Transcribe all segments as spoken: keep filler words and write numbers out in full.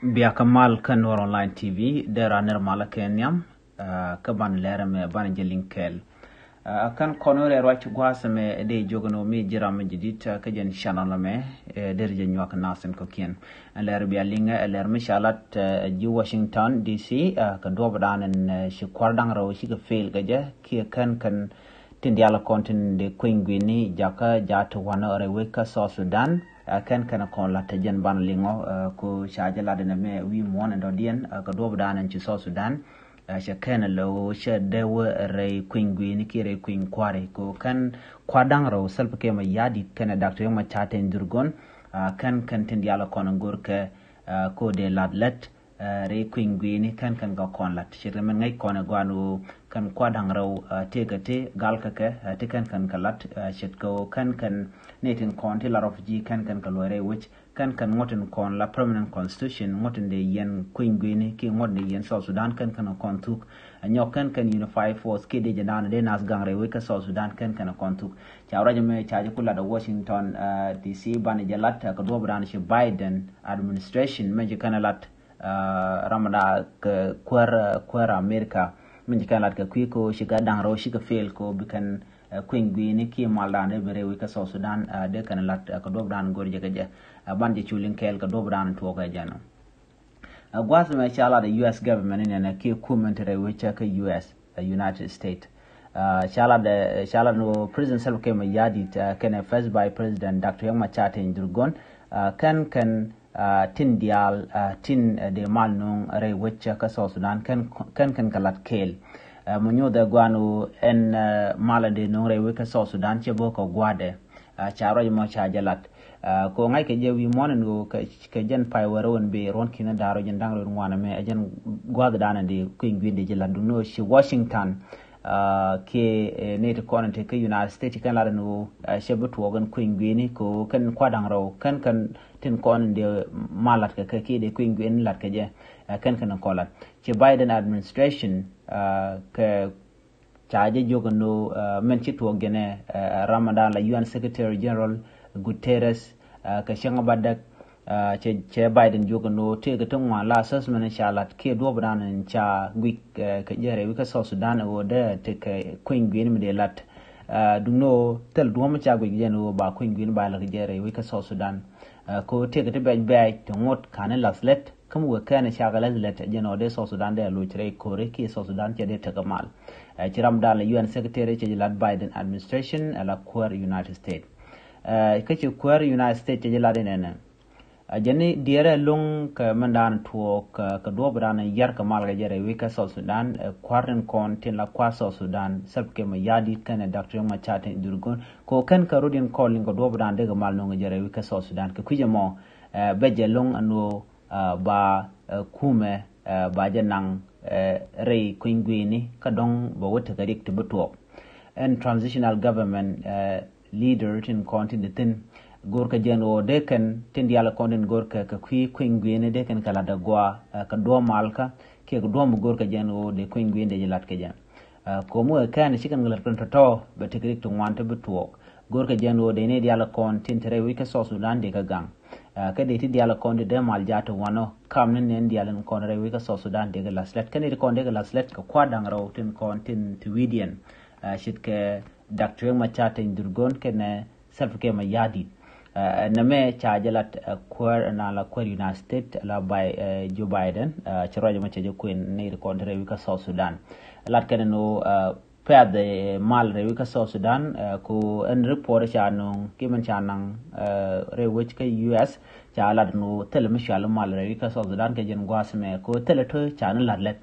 Bia kä mal kä Nuɔr Online T V, dee ran nir mal kä nhiam, ah, kä ban lɛr mɛ ban jɛ liŋ kɛɛl. Ah, kɛn kɔn wä rɛ ruac gua̱a̱th mɛ dee jiök ni wä mi ji̱ ram mi ji̱ di̱t, ah, kä jɛn channel mɛ, eh, dee ri jɛ nyuak nath in kɔ̱kiɛn. Ɛn lɛr bia liŋ, eh, lɛr mi ca lat, eh, ji̱ Washington D C, ah, kɛ duɔp dan ɛn, eh, ci kua̱r da̱ŋ rɛw cikɛ fail kɛ jɛ, kiɛ kɛn kɛn tin diaal kɔn tin dee kueny guini jakä jaa ti wanɛ rɛy wec kä South Sudan, ah, kɛn kɛn kɔn lat te jɛn ban liŋɔ, ah, ku ca jɛ lat ɛn ɛmɛ wi̱i̱ muɔ̱ɔ̱n ɛn dɔ̱diɛn, ah, kɛ duɔp dan ɛn ci South Sudan, ah, cɛ kɛn lɛ wä cɛ dee wä rɛy kueny guini kiɛ rɛy kueny kua̱ri. Ku kɛn kua̱r da̱ŋ rɛw Salva Kiir Mayardit kɛnɛ Doctor Riek Machar Teny Dhurgon, ah, kɛn kɛn tin diaal kɔn go̱rkɛ, ah, ko dee lat lɛt, eh, rɛy kueny guini kɛn kɛn kɛ kɔn lat. Ce̱tkɛ min ŋäc kɔn ɛ guan ɣöö kɛn kua̱r da̱ŋ rɛw, eh, tëëkɛ ti gal kɛ kɛ, eh, ti kɛn kɛn kɛ lat, eh, ce̱tkɛ ɣöö kɛn kɛn ni tin kɔn ti la refugee kɛn kɛn kɛ luɔc rɛy wec, kɛn kɛn ŋuɔ̱t tin kɔn la permanent constitution, ŋuɔ̱t tin dee yɛn kueny guini kiɛ ŋuɔ̱t tin dee yɛn South Sudan kɛn kɛn kɛ kɔn thuk. Ɛ nyɔk kɛn kɛn unified force kiɛ dee jɛ naan dee nath gaŋ rɛy wec kä South Sudan kɛn kɛn kɛ kɔn thuk. Ca ruac ɛmɛ ca jɛ ku lat ɛ Washington, eh, D C banɛ jɛ lat, eh, kɛ duɔp dan ci Biden administration mɛ ci kɛn ɛ lat, ah, ramada kɛ kuäär, kuäär America. Min ci kɛn lat kɛ kui̱ ko ci kɛ da̱ŋ rɛw ci kɛ fail ko bi kɛn, eh, kueny guini kiɛ mal dan dee bi rɛy wec kä South Sudan, ah, dee kɛn lat, ah, kɛ duɔp dan go̱r jɛ kɛ jɛ. Ah, ban jɛ cu liŋ kɛɛl kɛ duɔp dan tuɔɔk kɛ jɛ nɔ. Ah, gua̱th mɛ ca lat U S government ni nɛnɛ kiɛ kumɛn ti rɛy wec kä U S, ah, United States. Ah, ca lat, eh, ca lat ni wä President Salva Kiir Mayardit, ah, kɛnɛ First Vice President Doctor Riek Machar Teny Dhurgon, ah, kɛn kɛn ah, tin diaal, ah, tin, eh, dee mal nuŋ rɛy wec kä South Sudan kɛn, kɛn kɛn kɛ lat kɛɛl. Ah, mɔ nyoth ɛ guan ɣöö ɛn, eh, mal dee nuŋ rɛy wec kä South Sudan cɛ bä kɛ gua̱dɛ. Ah, ca ruac mɔ ca jɛ lat. Ah, kɛ ɣöö ŋa̱ckɛ jɛ wi̱i̱ muɔ̱ɔ̱n ɛn ɣöö kɛ, kɛ jɛn pay wärä wän bi ruɔ̱n ki̱n da̱r rɔ jɛn da̱ŋ rɛw ŋuan ɛmɛ ɛ jɛn gua̱th dan ɛn dee kui̱ny gui̱n dee jɛ lat duŋni ɣöö ci Washington, ah, kiɛ, eh, nɛy ti kɔn in te kä United States kɛn lat ɛn ɣöö, ah, cɛ bi tuɔɔk ɛn kui̱ny gui̱ni kɛ ɣöö kɛn kua̱r da̱ŋ rɛw kɛn kɛn tin kɔn in dee mal lat kɛ kɛ kiɛ dee kui̱ny gui̱ni lat kɛ jɛ, ah, kɛn kɛn kɔn lat. Ci Biden administration, ah, kɛ ca jɛ jiök ɛn ɣöö, ah, mɛn ci tuɔɔk jɛn ɛ, ah, ram dan la U N Secretary General Guterres, ah, kɛ cäŋ ba däk, ah, cɛ, cɛ Biden jiök ɛn ɣöö tëëkɛ ti ŋuan la assessment ca lat kiɛ duɔ̱ɔ̱p dan in ca guic, eh, kɛ jɛ rɛy wec kä South Sudan ɛ ɣöö dee tekɛ kui̱ny gui̱ni mi dee lat. Ah, duŋni ɣöö thil duɔ̱ɔ̱p mi ca guic jɛ ɛn ɣöö ba kui̱ny gui̱ni ba lat kɛ jɛ rɛy wec kä South Sudan. Ah, kɛ ɣöö tëëkɛ ti bɛc bɛc ti ŋot ka̱n i̱ lath lät kä mi wek kɛn i̱ cakɛ lath lät jɛn ɣöö dee South Sudan dee a loc rɛy ko̱ri kiɛ South Sudan cɛ dee tekɛ mal. Ah, ci ram dan la U N Secretary cɛ jɛ lat Biden administration, ah, la kuäär United States. Ah, kä ci kuäär United States cɛ jɛ lat inɛnɛ. Ah, jɛn ni diɛɛrɛ lo̱ŋ kɛ mɛn dan tuɔɔk kɛ, kɛ duɔ̱ɔ̱p dan yar kɛ mal kɛ jɛ rɛy wec kä South Sudan, eh, kua̱r tin kɔn tin la kua̱r South Sudan, Salva Kiir Mayardit kɛnɛ Doctor Riek Machar Teny Dhurgon. Kɛ ɣöö kɛn kɛ rut in kɔn liŋ kɛ duɔ̱ɔ̱p dan dee kɛ mal nuŋ kɛ jɛ rɛy wec kä South Sudan. Kɛ kui̱c ɛmɔ, eh, bɛ jɛ lo̱ŋ ɛn ɣöö, ah, ba, eh, kumɛ, eh, ba jɛ naŋ, eh, rɛy kui̱ny gui̱ni kä dɔ̱ŋ bɛ wä tekɛ riɛk ti bi tuɔɔk. Ɛn transitional government, eh, leader tin kɔn tin di thi̱n. Go̱rkɛ jɛn ɣöö dee kɛn tin diaal kɔn tin go̱rkɛ kɛ kui̱ kui̱ny gui̱ni dee kɛn kɛ lat ɛ gɔaa, eh, kɛ duɔ̱ɔ̱p malkä kiɛ kɛ duɔ̱ɔ̱p mi go̱rkɛ jɛn ɣöö dee kui̱ny gui̱ni dee jɛ lat kɛ jɛ. Ah, ko̱o̱m wee kɛn ci kɛn kɛ lat kɛn tɔ̱tɔ̱ bɛ tekɛ riɛk ti ŋuan ti bi tuɔɔk. Go̱rkɛ jɛn ɣöö dee ni diaal kɔn tin te rɛy wec kä South Sudan dee kɛ gaŋ. Ah, kä dee ti diaal kɔn ti dee mal jaat ti wanɔ kam ni nɛn diaal in kɔn rɛy wec kä South Sudan dee kɛ lath lät. Kä ni ti kɔn dee kɛ lath lät kɛ kua̱r da̱ŋ rɛw tin kɔn tin ti wi̱i̱diɛn. Ah, ce̱tkɛ Doctor Riek Machar Teny Dhurgon kɛnɛ Salva Kiir Mayardit. Ah, nɛmɛ ca jɛ lat, ah, kuäär na la kuäär United States la Bi-, eh, Joe Biden, ah, ci ruac mɔ cɛ jɛ kuɛn ni ti kɔn ti rɛy wec kä South Sudan. Lat kɛn ni ɣöö, ah, pɛth, eh, mal rɛy wec kä South Sudan, eh, ku ɛn report ca nöŋ kiɛ mɛn ca naŋ, eh, rɛy wec kä U S ca lat ni ɣöö thilɛ mi cual mal rɛy wec kä South Sudan kɛ jɛn gua̱a̱th mɛ ku thilɛ to̱ ca ni lat lät.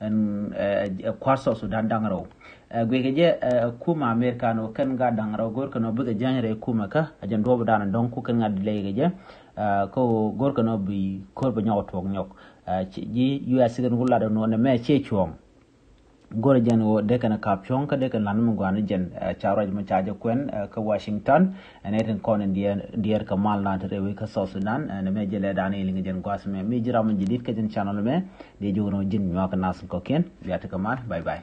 Ɛn, eh, eh, kua̱r South Sudan da̱ŋ rɛw. Eh, guic kɛ jɛ, eh, kumɛ America ni ɣöö kɛn gaat da̱ŋ rɛw go̱rkɛ ni ɣöö bikɛ jäny rɛy kumɛ kä a jɛn duɔ̱ɔ̱p dan dɔ̱ŋ ku kɛn ŋa̱t delay kɛ jɛ. Eh, kä ɣöö go̱rkɛ ni ɣöö bi ko̱r bɛ nyɔk tuɔɔk nyɔk. Eh, ci, ji̱ U S kɛn ku lat ni ɣöö nɛmɛ ciɛ cuɔ̱ɔ̱ŋ. Go̱rɛ jɛn ɣöö dee kɛn ka̱p cuɔ̱ŋ kä dee kɛn la̱t mi gɔaa ni jɛn, eh, ca ruac mi ca jɛ kuɛn, eh, kä Washington. Ɛn ɛ tin kɔn in diɛɛr, diɛɛr kɛ mal na te rɛy wec kä South Sudan, eh, ɛn ɛmɛ jɛ lɛ dan in liŋ jɛn gua̱a̱th mɛ. Mi ji̱ ram mi ji̱ di̱t kä jɛn channel mɛ, dee jiök ni ɣöö ji̱n nyuak kɛ nath kɔ̱kiɛn. Bia tekɛ mal, bye bye.